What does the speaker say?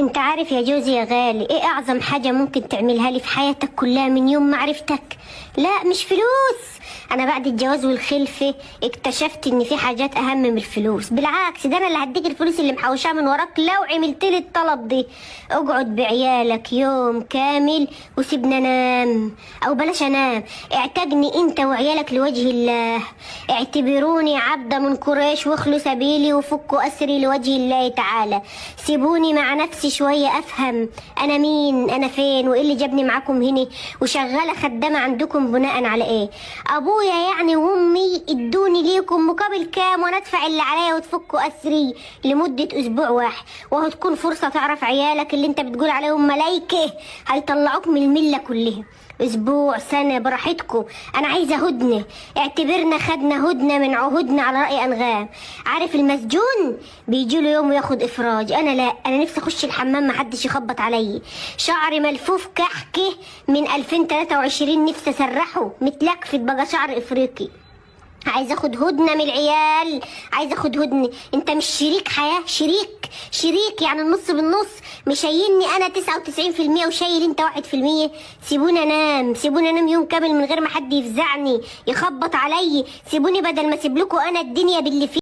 انت عارف يا جوزي يا غالي ايه اعظم حاجة ممكن تعملها لي في حياتك كلها من يوم ما عرفتك؟ لا مش فلوس. انا بعد الجواز والخلفة اكتشفت ان في حاجات اهم من الفلوس. بالعكس، ده انا اللي هديك الفلوس اللي محوشاها من وراك لو عملت لي الطلب دي. اقعد بعيالك يوم كامل وسيبنا انام، او بلاش انام. اعتقني انت وعيالك لوجه الله، اعتبروني عبدة من قريش واخلوا سبيلي وفكوا اسري لوجه الله تعالى. سيبوني مع نفسي شوية افهم انا مين، انا فين، وايه اللي جابني معاكم هنا، وشغالة خدامة عندكم بناء على ايه؟ ابويا يعني وامي ادوني ليكم مقابل كام وانا ادفع اللي عليا وتفكوا اسري لمدة اسبوع واحد، وهتكون فرصة تعرف عيالك اللي انت بتقول عليهم ملايكة هيطلعوك من الملة كلها. اسبوع، سنة، براحتكم. انا عايزة هدنة. اعتبرنا خدنا هدنة من عهودنا على رأي انغام. عارف المسجون بيجي له يوم وياخد افراج، انا لا، انا نفسي اخش الحمام محدش يخبط عليا. شعري ملفوف كحكة من 2023 نفسي اسرحه متلكفت بقى شعر افريقي. عايز اخد هدنة من العيال، عايز اخد هدنة. انت مش شريك حياة، شريك شريك يعني النص بالنص، مش شايلني انا 99% وشايل انت 1%. سيبوني انام، سيبوني انام يوم كامل من غير ما حد يفزعني يخبط علي. سيبوني بدل ما اسيب لكم انا الدنيا باللي فيها.